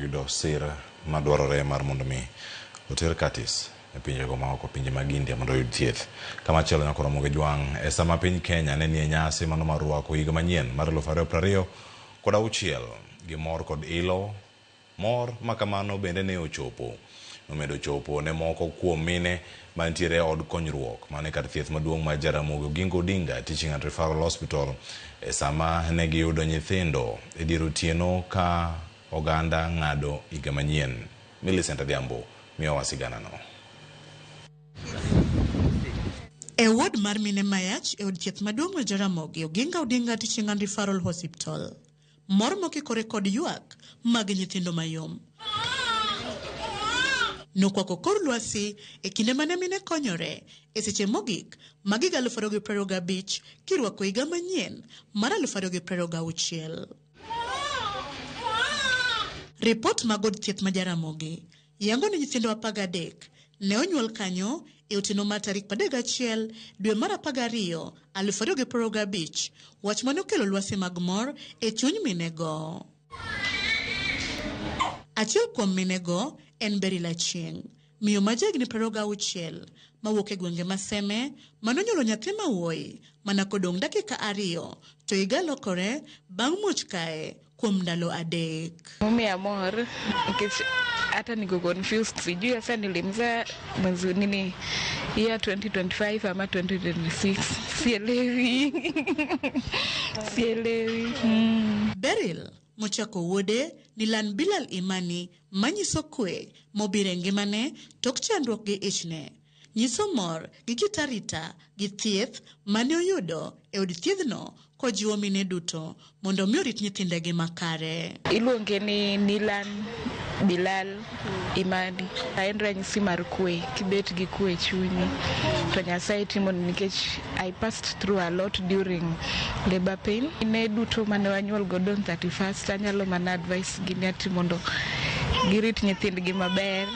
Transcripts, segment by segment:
yudo sir madwarore mar mondo mi oter Curtis e pinjego maoko, pinje mag India mondo oyud thieth. Kamachielo nyaka Ramogi Jwang' e sama piny Kenya ne nie nyasi mano mar rwako higa manyien mar 2026 gi mor kod ilo. Mor ma kamano bende ne ochopo nomedo chopo ne moko kuom mine mantiere e od konyruok mane kar thieth maduong' mar Jaramogi Oginga Odinga Teaching and Referral Hospital e sama ne giyudo nyithindo e dier otieno ka oganda ng'ado higa manyien. Millicent Adhiambo miyowa siganano. E ward mar mine mayach e od thieth maduong' ma Jaramogi Oginga Odinga Teaching and Referral Hospital. Mor mokikore kod ywak mag nyithindo mayom nokwako kor lwasi e kinde mane mine konyore e seche mogik mag higa 2025 kirwako higa manyien mar 2026. Ripot mag od thieth ma Jaramogi yango ni nyithindo 13 ne onyuol kanyo e otieno mar tarik 31 dwe mar 12 2025, wach mane okelo lwasi mag mor e chuny minego. Achiel kuom minego en Beryl Achieng', miyo ma jahigni 26 mawuok e gwenge ma Seme mane onyuolo nyathi ma wuoyi mana kodong' dakika 2 to higa lokore bang' muoch kae kuom ndalo 3. Momiyo amor nikech hata niko confused, sijui hasa nilimzaa mwezi nini year 2025 ama 2026, sielewi sielewi. Beryl mochako wuode Nilan Bilal Imani manyiso kwe mobiro e ngimane tok chandruok gi ichne, nyiso mor gi kit arita gi thieth mane oyudo e od thiedhno kojiwo mine duto mondo mi orit nyithindegi makare. Iluonge ni Nilan Bilal Imani. En ranyisi mar kwe, kibet gi kwe e chunyi to Nyasaye timoni, nikech I passed through a lot during labor pain. Ne duto mane wanyuol godo on 31st, anyalo mana advice gi ni ati mondo girit nyithindgi maber,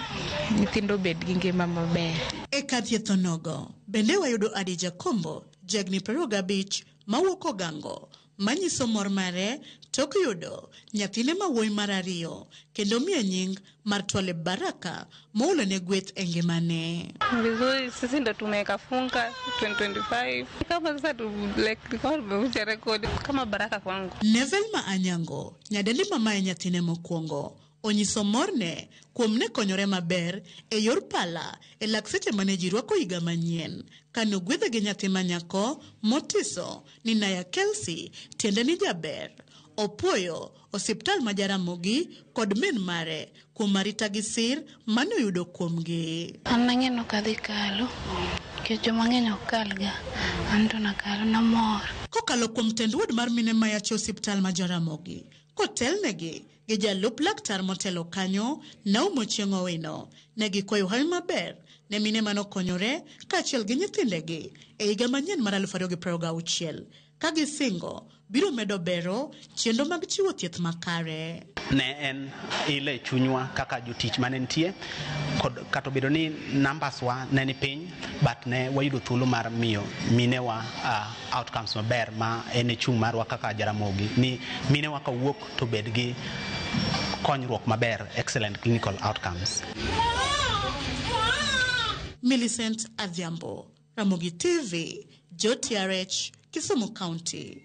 nyithindo obed gi ngima maber. E kar thieth onogo bende wayudo Adija Kombo, jahigni 25 mawuok Ogango, manyiso mor mare tok yudo nyathine ma wuoyi mar 2 kendo miye nying mar Twalib Baraka moulone gweth e ngimane. Vizuri, sisi ndo tumekafunga 2025 kama sasa tu, like, kama tumevunja rekodi kama baraka kwangu. Nevelma Anyango, nyadendi mamaye nyathine mokwongo, onyiso morne kuom ne konyore maber e yor pala e lak seche mane ji rwako higa manyien kane ogwedhe gi nyathi ma nyako motiso ni Naya Kelsey, tiende ni jaber. Opuoyo osiptal ma Jaramogi kod min mare kuom arita gi sir mane oyudo kuomgi. An nang'e ni ok adhi kalo, nikech joma ng'eny ok kalga, an to nakalo, namor. Kokalo kuom tend ward mar mine mayach e osiptal ma Jaramogi, kotelnegi gi jalup laktar motelo kanyo Naum Ochieng' Owino, ne gikwayo hawi maber ne mine manokonyore kaachiel gi nyithindegi e higa manyien mar 2026 ka gisingo biro medo bero chenro mag chiwo thieth makare. Ne en ilo e chunywa kaka jotich mane nitie, kod kata obedo ni numbers wa ne ni piny, but ne wayudo thuolo mar miyo minewa outcomes maber ma en e chung' marwa kaka Jaramogi ni minewa kawuok to bed gi konyruok maber, excellent clinical outcomes. Millicent Adhiambo, Ramogi TV, JTRH, Kisumu County.